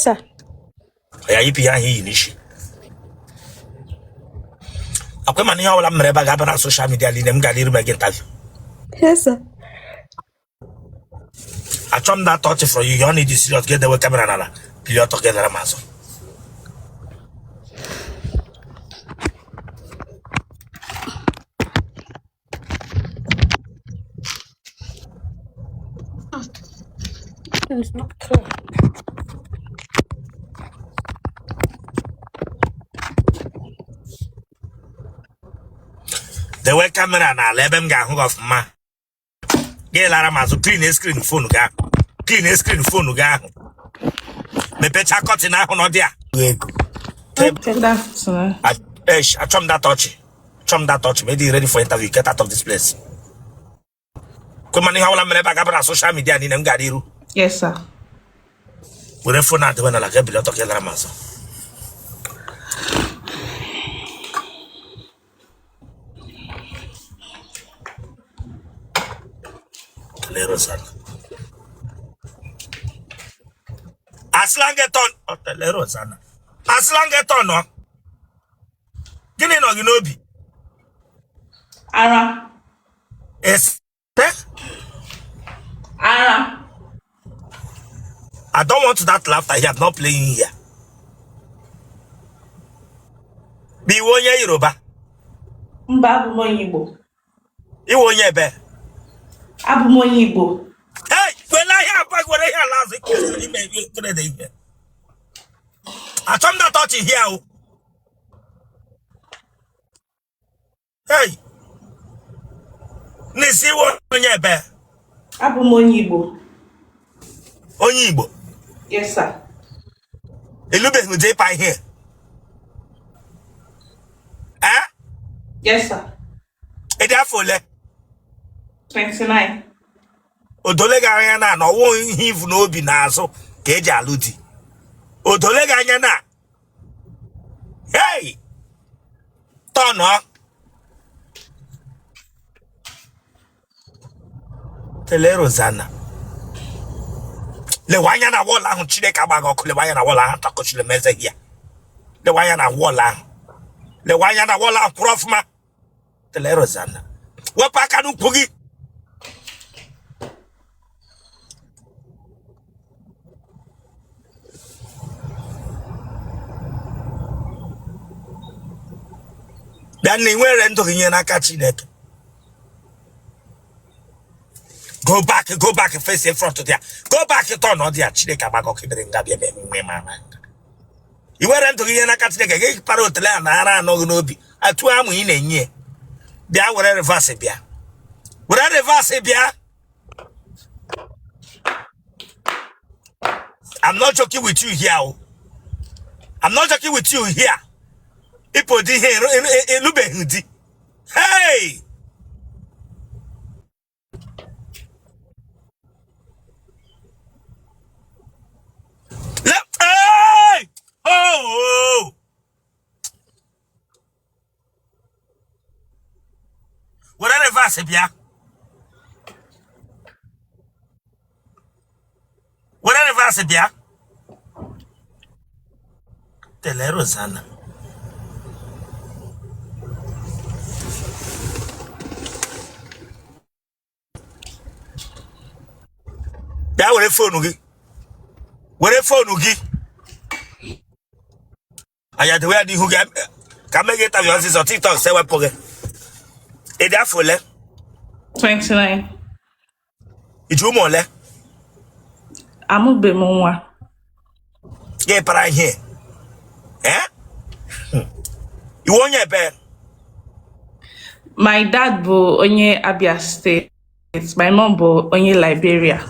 Sir. Ya yipụ ihe ahụ i yi n'isi. Akwa mana ihe ọbụla m mere ebe a ga-aba na social media niile m gara iru gị interview. Yes, sir. Achọ m that touch from you. You need to serious. Get the camera n'ala. Bilie ọtọ gị lara m azụ. It's not clear. Dewe camera n'ala ebe m ga-ahụ gị ọfụma. Gị lara m azụ, clean screen phone gị ahụ, clean screen phone gị ahụ, mepechaa curtain ahụ nọ there. Ego. Good afternoon. Achọ m that touch, achọ m that touch. Maybe ready for interview. Get out of this place. Kwe mana ihe ọbụla mere ebe a ga-aba na social media niile m gara iru. Yes, sir. Were phone a dewe n'ala, ka ebili ọtọ ka lara m azụ. Kelee Rosanna. Asịla gị turn ọ, kelee Rosanna. Asịla gị turn ọ. Gịnị nọ gị n'obi? Ara. Ese. Ara. I don't want that laughter here. I'm not playing here. Bụ ị wụ onye Yoruba? Mba, abụ m onye Igbo. Ị wụ onye ebe? Abụ m onye Igbo. Hey, were ahịa akpa were ihe ala azụ kwesịrị ime ihe kwere na ihe. Achọ m that touch here o. Hey, n'isi ị wụ onye ebe? Abụ m onye Igbo. Onye Igbo? Yes, sir. Ị lụbeghị di ịpa ihe? Eh? Yes, sir. Ị dị afọ ole? 29. O dole gị anya na na ọ wụ ihe i vu n'obi n'azụ ka eji alụ di? O dole gị anya na hey tọnụọ tele Rosanna, lewe anya na wall ahụ. Chineke agba gị ọkụ. Lewe anya na wall ahụ, takọchiri m eze gị ya. Lewe anya na wall ahụ, lewe anya na wall ahụ, kwụrụ ọfụma. Tele Rosanna, wepụ aka n'ukwu gị. Bịa na ị nwere ndụ gị nye n'aka Chineke. Go back, go back, face in front there. Go back, turn on there. Chineke agba gị ọkụ ebere nga bịa eme emume ma ama. I were ndụ gị nye n'aka Chineke gị kpara otele a na ara anọ gị n'obi atụ amụ ị na-enye bịa were reverse, bịa were reverse bịa. I'm not joking with you here. Oh. I'm not joking with you here. Ịpụ di ihe ị lụbeghị di. Hey! Hey! Oh! Were reverse bịa. Were reverse bịa. Tele Rosanna. Bịa were phone gị, were phone gị anya dewe ya n'ihu gị ka mee gị interview ọsịsọ. TikTok sị ewepụ gị. Ị dị afọ ole? 29. I ji ụmụ ole? Amụbeghị m nwa. Gị para ihe ee ị wụ onye ebe? My dad bụ onye Abia State. My mom bụ onye Liberia.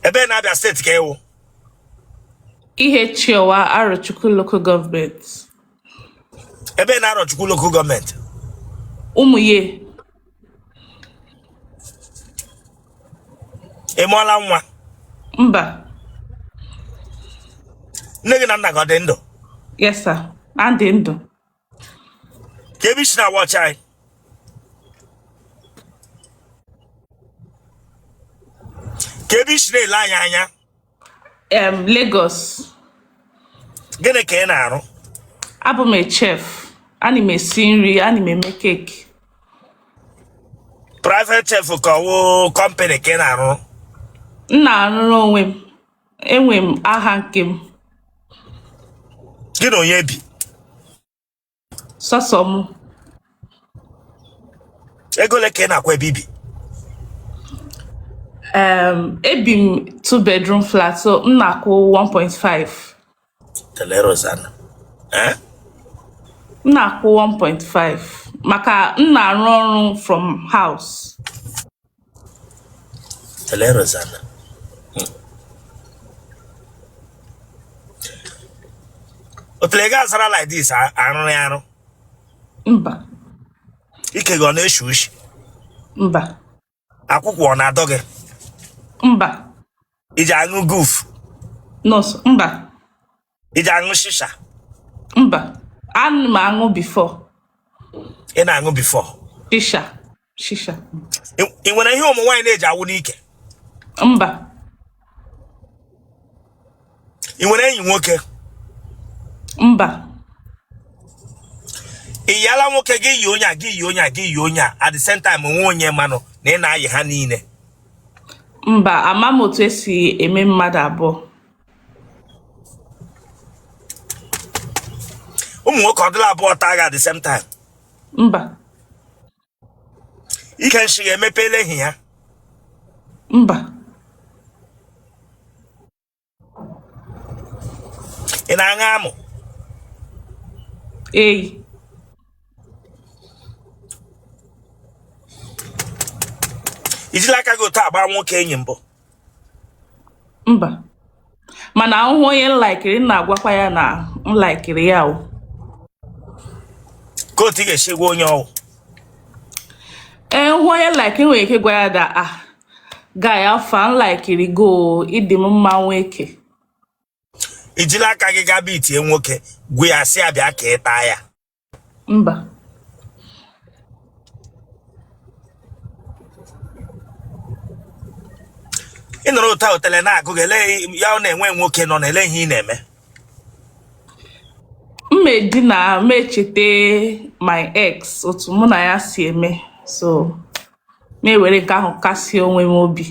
Ebe na Abia State ka ị wụ? Ihechiowa, Arochukwu Local Government. Ebe na Arochukwu Local Government? Ụmụye. Ị mụọla nwa? Mba. Nne gị na nna gị ọ dị ndụ? Yes, sir. Ha dị ndụ. Ka ebe i si na-watch anyị? Ka ebe i si na-ele anyị anya? Lagos. Gịnị ka ị na-arụ? Abụ m a chef. Ana m esi nri, ana m eme cake. Private chef ka ọ wụ company ka ị na-arụ? M na-arụrụ onwe m. Enwe m aha nke m. Gị na onye bi? Sọsọ m. Ego ole ka ị na-akwụ ebe i bi? Ebi m 2 bedroom flat, so m na-akwụ 1.5. Tele Rosanna. Eh? M na-akwụ 1.5 maka m na-arụ ọrụ from house. Tele Rosanna. Otele gị azara like this arụrụ ya arụ? Mba. Ike gị ọ na-eshi ushi? Mba. Akwụkwụ ọ na-adọ gị? Mba. I ji aṅụ guf? No, sir. Mba. I ji aṅụ shisha? Mba. Ana m aṅụ before. Ị na-aṅụ before? Shisha. Shisha. Ị nwere ihe ụmụ nwaanyị na-eji awụ n'ike? Mba. Ị nwere enyi nwoke? Mba. Ị yala nwoke gị yi onye a gị yi onye a gị yi onye a at the same time onwe onye manụ na ị na-ayị ha niile? Mba, ama m otu esi eme mmadụ abụọ. Ụmụ nwoke ọ dịla abụọ taa gị at the same time? Mba. Ike nshi ga-emepela ehi ya? Mba. Ị na-aṅụ amụ? Eyi. I jila aka gị otu agba nwoke enyi mbụ? Mba, mana m hụ onye m laikiri, m na-agwakwa ya na m laikiri ya o. Ka otu ị ga-esi gwa onye ọwụ? Ee, m hụ onye m laikiri, nwere ike gwa ya da ah guy afa m laikiri go, ị dị m mma nwoke. I jila aka gị gaa bitie nwoke gwa ya sị ya bịa ka ị taa ya? Mba. Ị nọrọ ụta otele na-agụ gị ele ya ọ na-enwe nwoke nọ na ele ihe ị na-eme? M edina m echeta my ex, otu mụ na ya si eme, so m ewere nke ahụ kasie onwe m obi.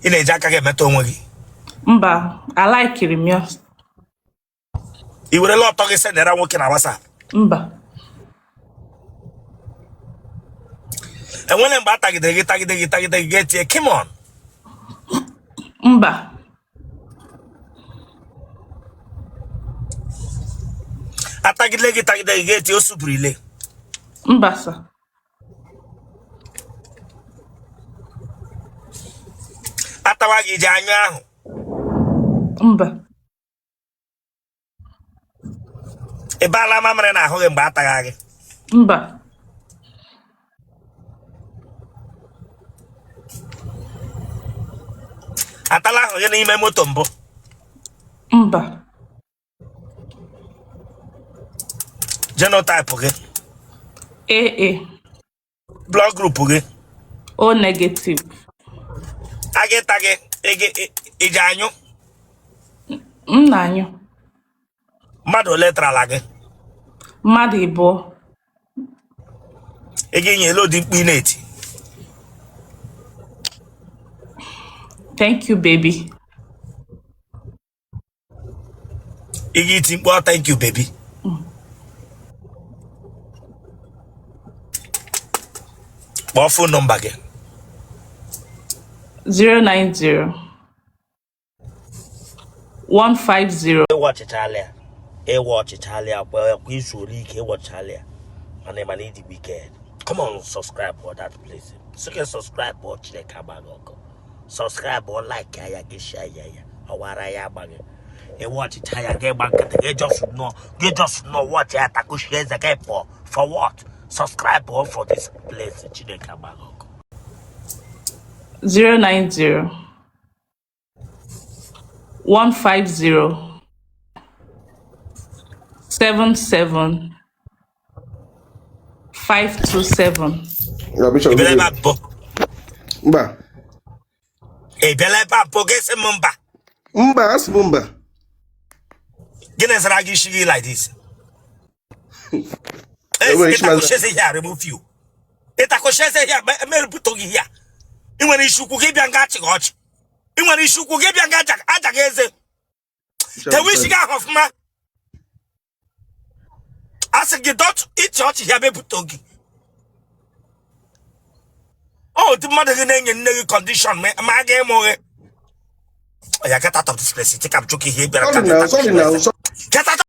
Ị na-eji aka gị emetụ onwe gị? Mba, alaikiri m ya. I werela ọtọ gị sendera nwoke na WhatsApp? Mba. Enwere mgbe a tagidere gị tagide gị tagide gị ga-etie come on? Mba. Atagide gị tagide gị ga-etie o supụrụ ile? Mba sir. Atawa gị ji anyụ ahụ? Mba. Ị baala mamịrị n'ahụ gị mgbe atagha gị? Mba. Atala ahụ gị n'ime moto mbụ? Mba. Genotype gị? AA. Blood group gị? O negative. Agị ta gị ị ji anyụ? M na-anyụ. Mmadụ ole tarala gị? Mmadụ ịbụọ. Ị ga-enye ele ụdị mkpu ị na-eti? Thank you, baby. Ị ga-eti mkpu thank you baby. Kpọọ phone number gị. 090 150. Ịwa ọchịchalị ya, ịwa ọchịchalị ya kwa kwa izu ole ike ịwa ọchịchalị ya, mana ị mana ịdị wicked. Come on, subscribe for that place. Sị subscribe ọ Chineke agba gị ọkụ. Subscribe ọ like ya gị share ya ya ọwara ya agba gị. Ị watchịcha ya gị gba nkịtị gị just nọ gị just nọ watch ya takushie eze gị pụọ for what? Subscribe ọ for this place. Chineke agba gị ọkụ. 090 150 77 527. Yeah, Bishop, Ị bịara good ebe a evening. bụ Mba. Ị bịala ebe a pụ gị sị m mba. Mba, asị m mba. Gịnị zara gị isi gị like this? Enwere isi maza. Ịtakọcha eze here, remove you. Ịtakọcha eze here, merụpụta gị here. Ị nwere isi ukwu gị bịa nga achị gị ọchị. Ị nwere isi ukwu gị bịa nga aja gị eze. Tewe isi gị ahụ ọfụma. A sị gị dọtụ ịchị ọchị ya mepụta gị. Ọ otu mmadụ gị na-enye nne gị condition ma a ga-ịmụ gị. Oya, get out of this place. Take am joke here. Sorry now, sorry now, sorry. Get out.